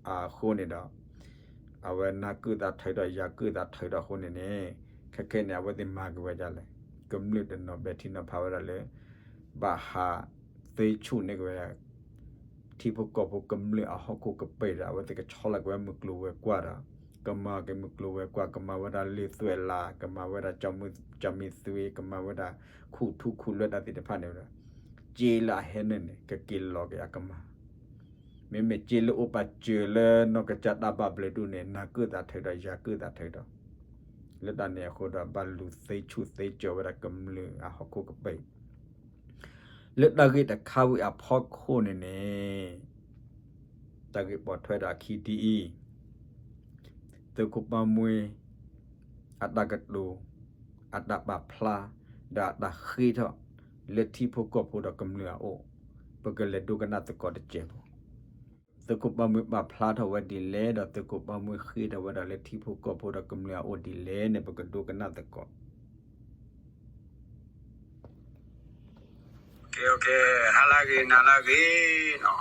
အဃိန့ၣ်ဒီး အဝဲနၤကုၢ်သးထုးဒီး ယၤကုၢ်သးထုးဒီးအဃိန့ၣ်န့ၣ် ခဲခဲန့ၣ် အဝဲသ့ၣ်မၤက့ၤဝဲဒ်လဲၣ် ကမျၢၢ်တနီၤပဲာ်ထံနီၤဖးဝဲဒၣ်လၢ ဘၣ်ဟးသ့ဆူၣ်န့ၢ်က့ၤဝဲဒၣ် ထံဖိကီၢ်ဖိကမျၢၢ်အဟီၣ်ခိၣ်ကပ့ၤဒီး အဝဲသ့ၣ်ကဆီလီၤက့ၤဝဲမုၢ်ကျိၤဝဲၤကွာ်ဒီး ကမၤက့ၤမုၢ်ကျိၤဝဲၤကွာ် ကမၤဝဲဒၣ်လ့ၢ်သွဲၣ်လး ကမၤဝဲဒၣ်ကၠီမံၤသွံ ကမၤဝဲဒၣ်ခူၣ်ထူခူၣ်လွဲတၢ်သ့ၣ်တဖၣ်န့ၣ်ဝဲဒၣ် စ့လၢအဟဲနုာ်န့ၣ် ကက့ၤလီၤက့ၤအကမၢ် မ့မ့ၢ်စ့လၢအိၣ်ပာ်စၢၤလၢနီၢ်ကစၢ်တၢ်ဘၣ်ဘျုးဒူၣ်န့ၣ် နၤကုၢ်သးထုးဒီး ယၤကုၢ်သးထုးဒီး လၢတၢ်န့ၣ်အဃိဒီး ဘၣ်လူၤသ့ဆူၣ်သ့ကၠီၤဝဲဒၣ်ကမျၢၢ်အဟီၣ်ခိၣ်ကပ့ၤ လၢတၢ်ဂ့ၢ်တခါဝံၤအဖီခိၣ်န့ၣ်န့ၣ် တၢ်ဂ့ၢ်ပိာ်ထွဲဒီးအခံဒ်အံၤ သုးခိၣ်ပၢ်မှံ အတၢ်ကတိၤ အတၢ်ပာ်ဖျါ ဒီးအတၢ်ဃ့ထီၣ် လၢထံဖိကီၢ်ဖိဒီးကမျၢၢ်အအိၣ် ပကလဲၤဒိကနၣ်သကိးတစဲးဖိ သုးခိၣ်ပၢ်မှံပာ်ဖျါထီၣ်ဝဲဒ်လဲၣ် ဒီးသုးခိၣ်ပၢ်မှံဃ့ထီၣ်ဝဲဒၣ်လၢထံဖိကီၢ်ဖိဒီးကမျၢၢ်အအိၣ်ဒ်လဲၣ်န့ၣ် ပကဒိကနၣ်သကိး ကဲ ကဲ ဟါလၢအဂ့ၤ နၤလၢအဂ့ၤ,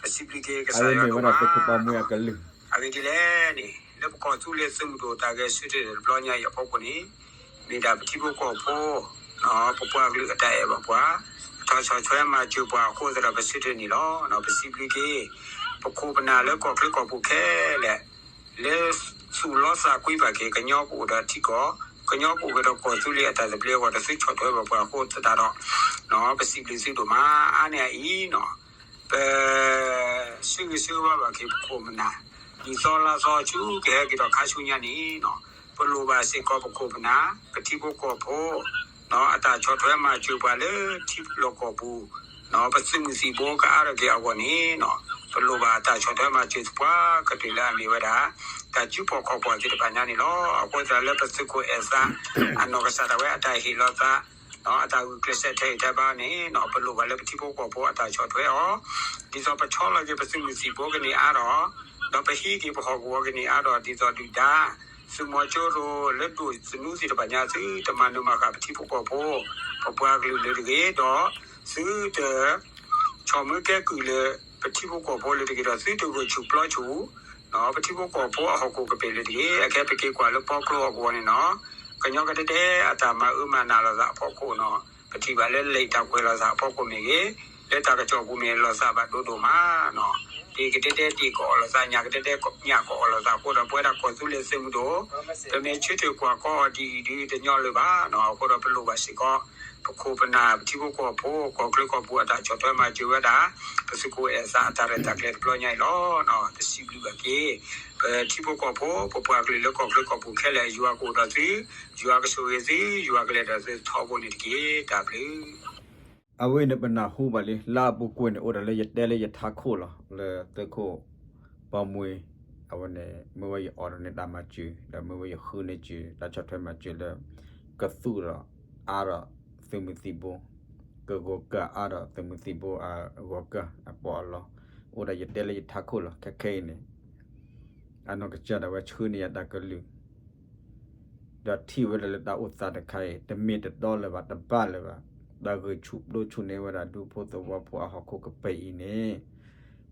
ပစံးဘျုးက့ၤကစၢ်ယွၤဒိၣ်မး, အဂ့ၢ်ဒ်လဲၣ်န့ၣ် လၢပကီၢ်သူလ့ၤသုးမုၢ်ဒိၣ်တၢ်ဂဲၤဆၢထၢၣ်တဘျီညါအံၤအဖီခိၣ်န့ၣ် မ့ၢ်ဒၣ်ပထံဖိကီၢ်ဖိ ပပှၤကလုာ်အတၢ်အဲၣ်ဘၣ်ပှၤ, အတၢ်ဆီၣ်ထွဲမၤစၢၤပှၤအဃိသတးဒီးပဆၢထၢၣ်န့ၣ်လီၤ. ပစံးဘျုးက့ၤ ပခိၣ်ပနၢ်လၢကီၢ်ချၢကီၢ်ပူၤခဲလၢာ် လၢသူၣ်လီသးကွံဘၣ်က့ၤ ကညီကအိၣ်ဒီးထံကီၢ်, ကညီကအိၣ်က့ၤဒီးကီၢ်သူလ့ၤအတၢ်သဘျ့အဂီၢ် တသုဆီၣ်ထွဲဘၣ်ပှၤအဃိသတးဒီး ပစံးဘျုးသုဒိၣ်မး အါန့ၢ်အအံၤနီၤ, ပ ဆၢဂ့ၤဆၢဝါဘၣ်က့ၤပခိၣ်ပနၢ် နံၣ်သီလါသီဆူကဟဲက့ၤဒီးခါဆူညါန့ၣ်နီၤ, ပလိၣ်ဘၣ်စ့ၢ်ကီးပခိၣ်ပနၢ် ပထံဖိကီၢ်ဖိ အတၢ်ဆီၣ်ထွဲမၤစၢၤပှၤလၢထံလီၢ်ကီၢ်ပူၤ ပသုးမုၢ်သံၣ်ဘိကအါထီၣ်က့ၤအဂီၢ်န့ၣ်နီၤ, ပလိၣ်ဘၣ်အတၢ်ဆီၣ်ထွဲမၤစၢၤသပှၢ်ကတၢၢ်လၢအမ့ၢ်ဝဲဒၣ် တၢ်စုပီၣ်ခီၣ်ပီၣ်သ့ၣ်တဖၣ်ညါန့ၣ်လီၤ. အဃိသတးလၢပသုးခိၣ်အဲၣ်သး အနီၢ်ကစၢ်ဒၣ်ဝဲအတၢ်ဟ့ၣ်လီၤသး အတၢ်ဂုာ်ကျဲးစၢးထဲအံၤထဲဘၣ်န့ၣ်နီၤ, ပလိၣ်ဘၣ်လၢပထံဖိကီၢ်ဖိအတၢ်ဆီၣ်ထွဲအီၤ, ဒ်သိးပဆီလီၤက့ၤပသုးမုၢ်သံၣ်ဘိကန့ၢ်အါထီၣ်, ဒီးပဟံးက့ၤပဟီၣ်ကဝီၤကန့ၢ်အါထီၣ် ဒ်သိးဒုၣ်ဒါ သုးမီၤစိရိၤလၢဒိၣ်သနူသ့ၣ်တဖၣ်ညါ သုတမၤနၢၤမၤဃာ်ပထံဖိကီၢ်ဖိ ပပှၤကလုာ်လၢတဂ့ၤဒီး သုတ ဆီၣ်မၢကဲကုၢ်လၢ ပထံဖိကီၢ်ဖိလၢတဂ့ၤဒီး သုတဂုာ်ဆူၣ်ပျီဆူၣ် ပထံဖိကီၢ်ဖိအဟီၣ်ခိၣ်ကပ့ၤလၢတဂ့ၤ. အခဲပက့ၤကွၢ်လၢပီချိအဂီၢ်န့ၣ်နီၤ ကညီကတဲတဲအတၢ်မၤအၢမၤနးလိာ်သးအဖီခိၣ်နီၤ ပထံၣ်ဘၣ်လၢလံာ်တၢ်ကွဲးလိာ်သးအဖီခိၣ်မ့ၢ်ဂ့ၤ လၢတၢ်ကစီၣ်ပူၤမ့ၢ်လိာ်သးဘၣ်ဒိဒိၣ်မးနီၤ တံၤကတဲတဲတံၤကအီၣ်လိာ်သး ညၣ်ကတဲတဲညၣ်ကအီၣ်လိာ်သးအဃိဒီး ပဝဲဒၣ်ကီၢ်သူလ့ၤသုးမုၢ်ဒိၣ် ပမ့ၢ်ဆၢထၢၣ်ကွၢ်ကီအီၤဒ်အံၤဒ်တညီလၢၤဘၣ်နီၤ အဃိဒီးပလိၣ်ဘၣ်စ့ၢ်ကီး ပခိၣ်ပနၢ်ပထံဖိကီၢ်ဖိ ကီၢ်ချၢကီၢ်ပူၤအတၢ်ဆီၣ်ထွဲမၤစၢၤဝဲဒၣ် ပသုးခိၣ်အဲၣ်သးအတၢ်ရဲၣ်တၢ်ကျဲၤတဘျီညါအံၤလီၤ. တစံးဘျုးဘၣ်က့ၤ ပထံဖိကီၢ်ဖိ ပပှၤကလုာ်လၢကီၢ်ချၢကီၢ်ပူၤခဲလၢာ် ယွၤကအိၣ်ဒီးသု ယွၤကဆိၣ်ဂ့ၤသု ယွၤကလဲၤဒီးသုထီဘိန့ၣ်တက့ၢ် တၢ်ဘျုး အဝဲန့ၣ်ပနၢ်ဟူဘၣ်လံ လၢအပူၤကွံာ်န့ၣ် အိၣ်ဒီးလၢယတဲလၢယထးခိၣ်လီၤ လၢသုးခိၣ်ပီမွ့ အဝဲန့ၣ် မ့ၢ်ဝဲယအိးထီၣ်န့ၢ်တၢ်မၤစၢၤ ဒီးမ့ၢ်ဝဲယဃုန့ၢ်စၢၤ တၢ်ဆီၣ်ထွဲမၤစၢၤလၢ ကသူၣ်ဒီးအါဒီးသုးမုၢ်သံၣ်ဘိ ကဂီၤကၢ်အါဒီးသုးမုၢ်သံၣ်ဘိအဂီၤကၢ်အပီးအလီ အိၣ်ဒီးယတဲလၢယထးခိၣ်လီၤ ခဲခဲအံၤန့ၣ် အနီၢ်ကစၢ်ဒၣ်ဝဲဆှၢန့ၢ်ယၤတၢ်ကလုၢ် ဒီးထံၣ်ဝဲဒၣ်လၢတၢ်အိၣ်သးတခါအံၤ တမ့ၢ်တတီလၢၤဘၣ် တဘၣ်လၢၤဘၣ် တၢ်ဂုာ်ဆူၣ်ပျိဆူၣ်န့ၢ်ဝဲဒၣ်ဒူဖိသဝီဖိအဟီၣ်ခိၣ်ကပ့ၤအံၤန့ၣ်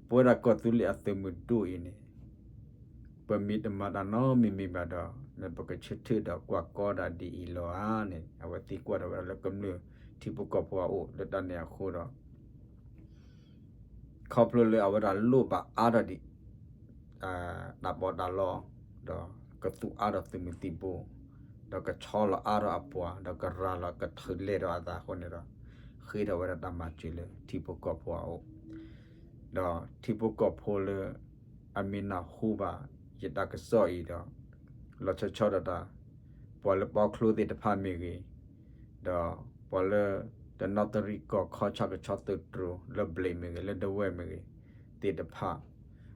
ပဝဲဒၣ်ကီၢ်သူလ့ၤအသုးမုၢ်ဒိၣ်အံၤန့ၣ် ပမ့ၢ်တမၤတၢ်နီတမံၤမံၤဘၣ်ဒီး ပကဆၢထၢၣ်ဒီးကွၢ်ကီဒၣ်ဒ်အံၤလီၤဧါန့ၣ် အဝဲသံကွၢ်ဒီးဝဲဒၣ်လၢကမျၢၢ်ထံဖိကီၢ်ဖိအအိၣ် လၢတၢ်န့ၣ်အဃိဒီး ခီဖျိလၢအဝဲဒၣ်လိၣ်ဘၣ်အါထီၣ်ဒံး တၢ်ပီးတၢ်လီ ဒီးကသူၣ်အါထီၣ်သုးမုၢ်သံၣ်ဘိ ဒီးကဆီလီၤအါထီၣ်အပှၤ ဒီးကရၤလီၤကထုးလဲၤဒီးအသးအဃိန့ၣ်ဒီး ဃ့ထီၣ်ဝဲဒၣ်တၢ်မၤစၢၤလၢထံဖိကီၢ်ဖိအအိၣ် ဒီးထံဖိကီၢ်ဖိလၢ အမ့ၢ်နၢ်ဟူဘၣ်ယတၢ်ကစီၣ်အံၤဒီး လီၤဆီဆီဒၣ်တၢ် ပှၤလၢပီချိသ့ၣ်တဖၣ်မ့ၢ်ဂ့ၤ, ဒီးပှၤလၢတနီသရံၣ်ကီၢ်ခီဆၣ်ကဆီသုးတြိၤလၢဘျ့ၣ်မ့ၢ်ဂ့ၤ, လၢဒဝဲၢ်မ့ၢ်ဂ့ၤ သ့ၣ်တဖၣ်,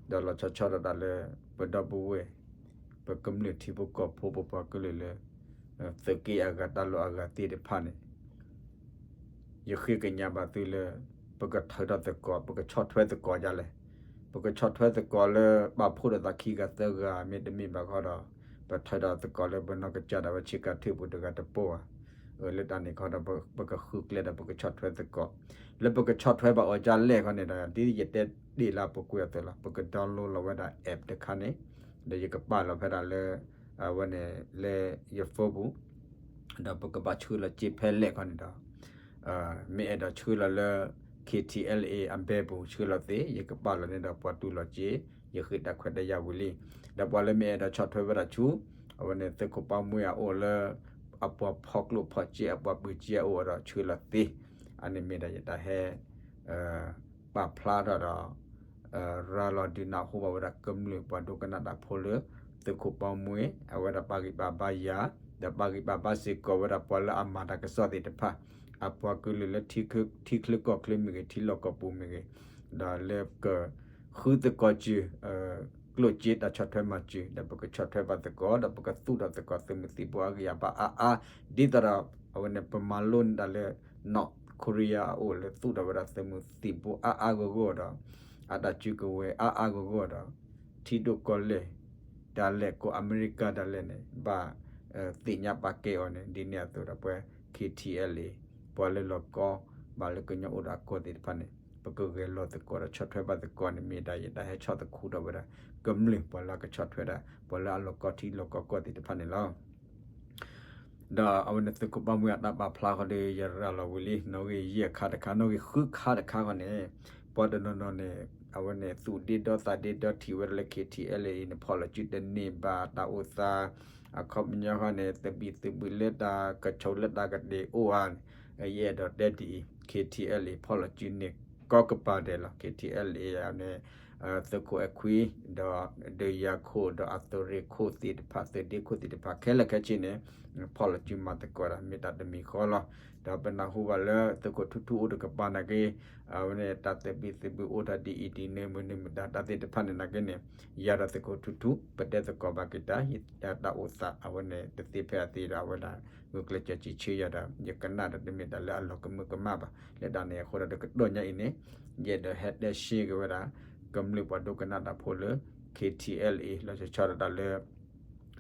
ဒီးလီၤဆီဆီဒၣ်တၢ်လၢပဒီပုၢ်ဝဲၢ် ပကမျၢၢ်ထံဖိကီၢ်ဖိပပှၤကလုာ်လၢ သုးက့အဂၤတၢ်လီၢ်အဂၤသ့ၣ်တဖၣ်န့ၣ် ယဃ့ကညးဘၣ်သုလၢ ပကထုးထီၣ်သကိး ပကဆီၣ်ထွဲသကိးဒ်လဲၣ်, ပကဆီၣ်ထွဲသကိးလၢပာ်ဖှိၣ်ဒီးသးခံဂၤသၢဂၤ မ့တမ့ၢ်ဘၣ်ဃီဒီး ပထုးထီၣ်သကိးလၢပနီၢ်ကစၢ်ဒၣ်ဝဲဆ့ကၤထၢၣ်ပူၤတဂၤတပီၢ်ဧါ. လၢတၢ်န့ၣ်ခီဒီး ပကဃုကျဲဒီးပကဆီၣ်ထွဲသကိး, လၢပကဆီၣ်ထွဲဘၣ်အီၤဒ်လဲၣ်ခီန့ၣ်ဒီး ဒ်ယတဲတ့ၢ်လၢအပူၤကွံာ်အသိးလီၤ ပက download လီၤဝဲဒၣ် app တခါန့ၣ်, ဒီးယကပာ်လီၤဖဲဒၣ်လၢ အဝဲန့ၣ်လၢယ phone ပူၤ ဒီးပကဘၣ်ဆှၢလီၤစ့ဖဲလဲၣ်ခီန့ၣ်ဒီး မ့ၢ်အဲၣ်ဒိးဆှၢလီၤလၢ K T L A အဘဲပူၤ ဆှၢလီၤသ့ ယကပာ်လီၤန့ၣ်ဒီးပှၤတူၢ်လီၤစ့, ယဃ့တၢ်ခွဲးတၢ်ယာ်ဝံၤလံ. ဒီးပှၤလၢမ့ၢ်အဲၣ်ဒိးဆီၣ်ထွဲဝဲဒၣ်ဆူ အဝဲန့ၣ်သုးခိၣ်ပီမွ့အအိၣ်လၢ အပှၤဖီၣ်ကျိၣ်ဖီၣ်စ့ အပှၤပၢၤစ့အအိၣ်ဒီးဆှၢလီၤသ့, အန့ၣ်မ့ၢ်ဒၣ်ယတၢ်ဟဲ ပာ်ဖျါထီၣ်ဒီး ရၤလီၤဒုးနၢ်ဟူဘၣ်ဝဲဒၣ်ကမျၢၢ်ပှၤဒိကနၣ်တၢ်ဖိလၢ သုးခိၣ်ပီမွ့ အဝဲဒၣ်ပာ်ဂံၢ်ပာ်ဘါယၤ, ဒီးပာ်ဂံၢ်ပာ်ဘါစ့ၢ်ကီးဝဲဒၣ်ပှၤလၢအမၤတၢ်ကစီၣ်သ့ၣ်တဖၣ်, အပှၤကလုာ်လၢ ထံချၢကီၢ်ချၢမ့ၢ်ဂ့ၤ ထံလီၢ်ကီၢ်ပူၤမ့ၢ်ဂ့ၤ, ဒီးလၢက ဃုသကိးစၢၤ ကျိၣ်စ့တၢ်ဆီၣ်ထွဲမၤစၢၤ ဒီးပကဆီၣ်ထွဲဘၣ်သကိး ဒီးပကသူၣ်ထီၣ်သကိးသုးမုၢ်သံၣ်ဘိအါဂံၢ်အါဘါအါအါ, ဒ်သိးဒီး အဝဲန့ၣ် ပမၤလိန့ၢ်ဒၣ်လၢ North Korea အအိၣ်လၢသူၣ်ထီၣ်ဝဲဒၣ်သုးမုၢ်သံၣ်ဘိအါအါဂီၢ်ဂီၢ်ဒီး အတၢ်စုကဝဲၤအါအါဂီၢ်ဂီၢ်ဒီး ထံဒိၣ်ကီၢ်လဲၢ် ဒၣ်လဲာ်ကိးအမဲရကၤဒၣ်လဲာ်န့ၣ် ဘၣ်သ့ၣ်ညါပာ်ကဲအီၤန့ၣ် ဒ်န့ၣ်အသိးဒီးပှၤ K T L A ပှၤလၢလီၤကီ ဘၣ်လၢကညီအိၣ်ဒီးအကီၢ်သ့ၣ်တဖၣ်န့ၣ် ပကဂဲၤလိာ်သကိးဒီးဆီၣ်ထွဲဘၣ်သကိးန့ၣ် မ့ၢ်ဒၣ်ယတၢ်ဟဲဆီၣ်သခူထီၣ်ဝဲဒၣ် ကမျၢၢ်ပှၤလၢအကဆီၣ်ထွဲဒၣ် ပှၤလၢအလီၤကီထံလီၤကီကီၢ်သ့ၣ်တဖၣ်န့ၣ်လီၤ. ဒီးအဝဲန့ၣ်သုးခိၣ်ပီမွ့အတၢ်ပာ်ဖျါဃီဒီး ယရၤလီၤဝံၤလံ နီၣ်ဂံၢ်ယဲၢ်ခါတခါ နီၣ်ဂံၢ်ဃုခါတခါဃီန့ၣ် ပှၤတနီၤနီၤန့ၣ် အဝဲန့ၣ်သူၣ်ဒ့ဒီသးဒ့ဒီထံၣ်ဝဲဒၣ်လၢ K T L A အံၤန့ၣ် ဖီၣ်လီၤစုတန့ၢ်ဘၣ်တၢ်အိၣ်သး အခီပညီဃီန့ၣ် သဘံၣ်သဘုၣ်လၢတၢ်ကဆိးလၢတၢ်ကဒ့ၣ်အိၣ်ဧါန့ၣ် ယအဲၣ်ဒိးတဲဒ်အံၤ K T L A ဖီၣ်လီၤစုန့ၢ်ကိးကပၤဒဲးလီၤ K T L A န့ၣ် သုးခိၣ်အဲၣ်ခွံ ဒီးဒုးယၤခိၣ် ဒီးအသုးရ့ၣ်ခိၣ်သ့ၣ်တဖၣ် သုးဒ့ခိၣ်သ့ၣ်တဖၣ် ခဲလၢာ်ခဲဆ့န့ၣ် ဖီၣ်လီၤစုမၤသကိးတၢ် မ့ၢ်တၢ်တမံၤဃီလီၤ. ဒီးပနၢ်ဟူဘၣ်လၢသုးခိၣ်ထူထူအိၣ်တကပၤနာ်က့ အဝဲန့ၣ် တၢ်သဘံၣ်သဘုၣ်အိၣ်တၢ်ဒ်အံၤဒ်နုၤမနုၤမတၤ တၢ်သ့ၣ်တဖၣ်န့ၣ်နာ်က့န့ၣ် ယၤဒီးသုးခိၣ်ထူထူ ပတဲသကိးဘၣ်က့ၤတၢ် တၢ်အိၣ်သး အဝဲန့ၣ်တသ့ဖဲအသ့ဒီး အဝဲဒၣ်ဂုာ်ကျဲးစၢးစံးဆၢယၤဒီး ယကနၣ်ဒီးတမ့ၢ်တၢ်လၢအလီၤကမၢကမၣ်ဘၣ်. လၢတၢ်န့ၣ်အဃိဒီး တကတီၢ်ညါအံၤန့ၣ် ယအဲၣ်ဒိးဟဲတဲရှဲက့ၤဝဲဒၣ် ကမျၢၢ်ပှၤဒိကနၣ်တၢ်ဖိလၢ K T L A လီၤဆီဆီဒၣ်တၢ်လၢ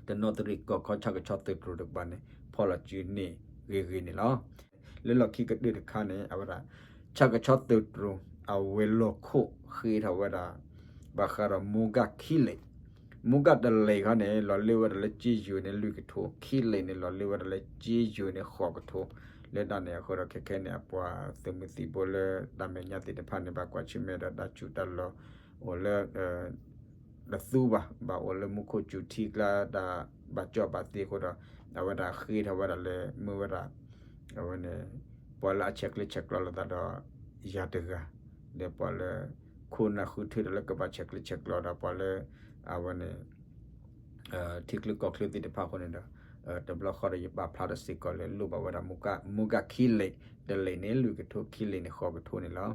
တနီသရံၣ်ကီၢ်ခီဆၣ်ကဆီသုးတြိၤတကပၤန့ၣ် ဖီၣ်လီၤစုန့ၢ်ဂ့ၤဂ့ၤန့ၣ်လီၤ. လၢလီၢ်ခံကတၢၢ်တခါန့ၣ် အဝဲဒၣ် ဆၣ်ကဆီသုးတြိၤ အဝဲၤလီၢ်ခိၣ်ဃ့ထီၣ်ဝဲဒၣ် ဘၣ်ဃးဒီးမူကၣ်ခံလ့ၣ်, မူကၣ်တလ့ၣ်ခီန့ၣ် လီၤလၢဝဲဒၣ်လၢကၠ့ယိၤန့ၣ် လွံၢ်ကထိ, ခံလ့ၣ်န့ၣ် လီၤလၢဝဲဒၣ်လၢကၠ့ယိၤန့ၣ် ဃိးကထိ, လၢတၢ်န့ၣ်အဃိဒီး ခဲခဲန့ၣ် အပှၤသုးမုၢ်သံၣ်ဘိလၢတၢ်မဲာ်ညါသ့ၣ်တဖၣ်န့ၣ် ဘၣ်ကွၢ်ဆၢၣ်မဲာ်ဒီးတၢ်စူၤတၢ်လီၤ အိၣ်လၢ တသူဘၣ်, ဘၣ်အိၣ်လၢမူခိၣ်စူၤထံကျါ တၢ်ဘၣ်ကၠီၣ်ဘၣ်သ့အဃိဒီး အဝဲဒၣ်ဃ့ထီၣ်ဝဲဒၣ်လၢ မ့ၢ်ဝဲဒၣ် အဝဲန့ၣ် ပှၤလၢအဆဲးကျၢဆဲးကျိးလိာ်သးဒီး ယၤတဂၤ, ဒီးပှၤလၢ ခိၣ်နၢ်ဃုထၢဒီးလၢကဘၣ်ဆဲးကျၢဆဲးကျိးဒီးပှၤလၢ အဝဲန့ၣ် ထံချၢကီၢ်ချၢသ့ၣ်တဖၣ်အဃိန့ၣ်ဒီး တဘျီဃီဒီးယပာ်ဖျါထီၣ်စ့ၢ်ကီးလၢလိၣ်ဘၣ်ဝဲဒၣ် မူကၣ်ခံလ့ၣ်, တလ့ၣ်န့ၣ် လွံၢ်ကထိ, ခံလ့ၣ်န့ၣ် ဃိးကထိန့ၣ်လီၤ.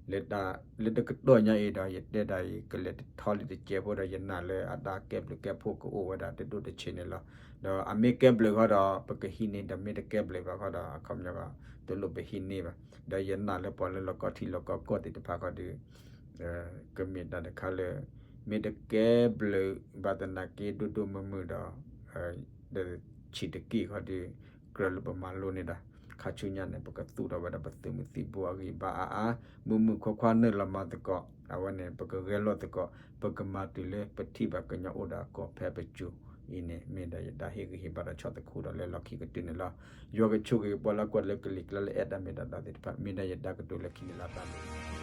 လၢတၢ် လၢတကတီၢ်ညါအံၤဒီး ယတဲဒၣ်အံၤ ကလဲၤတထီလံတကဲးဖိဒီး ယနာ်လၢအတၢ်ကဲဘျုးကဲဖှိၣ်ကအိၣ်ဝဲဒၣ်တဒိၣ်တဆံးန့ၣ်လီၤ. ဒီးအမ့ၢ်ကဲဘျုးဃီဒီး ပကဟံးန့ၢ်, ဒီးမ့ၢ်တကဲဘျုးဘၣ်ဃီဒီး အခီပညီ တလိၣ်ပဟံးန့ၢ်ဘၣ်. ဒီးယနာ်လၢပှၤလၢလီၢ်ကီၢ်ထံလီၢ်ကီၢ်ကီၢ်သ့ၣ်တဖၣ်ဃီဒီး ကမ့ၢ်တၢ်တခါလၢ မ့ၢ်တကဲဘျုးဘၣ်သနာ်က့ ဒိၣ်ဒိၣ်မုၢ်မုၢ်ဒီး တဆံးတက့ၢ်ဃီဒီး ကြၢးလၢပမၤလိန့ၢ်ဒၣ် ခါဆူညါန့ၣ် ပကသူၣ်ထီၣ်ဝဲဒၣ်ပသုးမုၢ်သံၣ်ဘိအဂံၢ်ဘါအါအါ, မုၢ်မုၢ်ခွါခွါနုာ်လီၤမၤသကိး, အဝဲန့ၣ် ပကဂဲၤလိာ်သကိး, ပကမၤတုၤလၢပထံၣ်ဘၣ်ကညီအိၣ်ဒီးအကီၢ်ဖဲပစိၤအံၤန့ၣ် မ့ၢ်ဒၣ်ယတၢ်ဟ့ၣ်ဂံၢ်ဟ့ၣ်ဘါဒီးဆီၣ်သခူဒီးလၢလီၢ်ခံကတၢၢ်န့ၣ်လီၤ. ယွၤကဆိၣ်ဂ့ၤပှၤလၢကွၢ်လၢကလံၤကျါလၢအဲၣ်တၢ်မ့ၢ်တၢ်တီသ့ၣ်တဖၣ် မ့ၢ်ဒၣ်ယတၢ်ကတိၤလၢခံန့ၣ်လီၤ. တၢ်ဘျုး